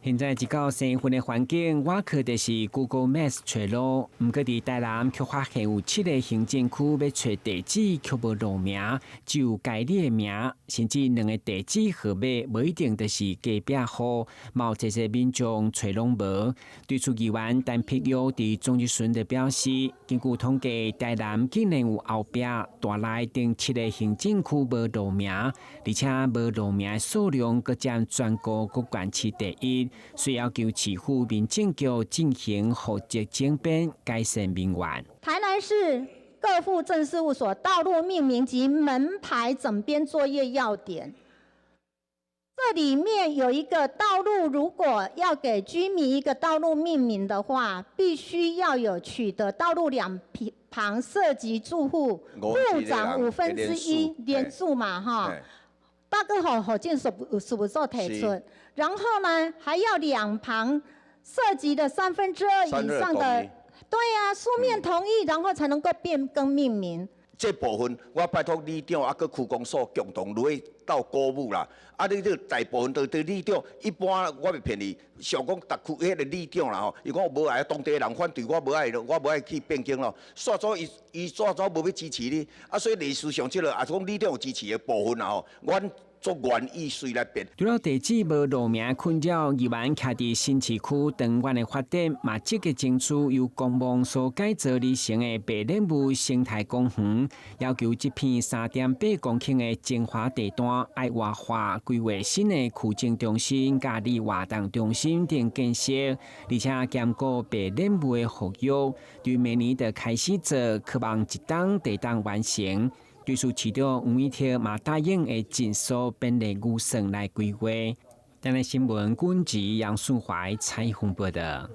現在一到生活的環境，我靠的是 Google Maps 揣路。毋過佇台南卻發現有七个行政區欲揣地址卻無路名，只有街里的名，甚至兩个地址號碼無一定就是隔壁戶，嘛有濟濟民眾揣攏無。對此議員陳碧玉佇總質詢就表示，根據統計，台南竟然有後壁、大內等七个行政區無路名，而且無路名的數量閣佔全國各縣市第一。需要求市府民政局進行戶籍整編，改善民怨。台南市各戶政事務所道路命名及門牌整編作業要點，這裡面有一個道路，如果要給居民一個道路命名的話，必須要有取得道路兩旁涉及住戶戶長1/5聯署嘛，哈。大哥好，戶政事務所提出，然後呢，還要兩旁涉及的2/3以上的，對啊，書面同意，然後才能夠變更命名。這部分我拜託里長啊，閣區公所共同落去鬥鼓舞啦。啊，你這大部分都對里長，一般我袂騙你，想講逐區彼個里長啦吼，伊講我無愛，當地人反對我無愛，我無愛去變更咯。煞做伊伊煞做無欲支持你，啊，所以歷史上這個啊，講里長有支持的部分啦吼，阮足願意隨來變。除了地址無路名困擾，議員徛佇新市區長遠的發展，嘛積極爭取由公墓所改造而成的白蓮霧生態公園，要求這片3.8公頃的精華地段愛活化，規劃新的區政中心、佮活動中心等建設，而且兼顧白蓮霧的復育，對明年就開始做，希望一冬就當完成。對此市長黃偉哲嘛答應會盡速編列預算來規劃。台南新聞軍籍楊順懷採訪報道。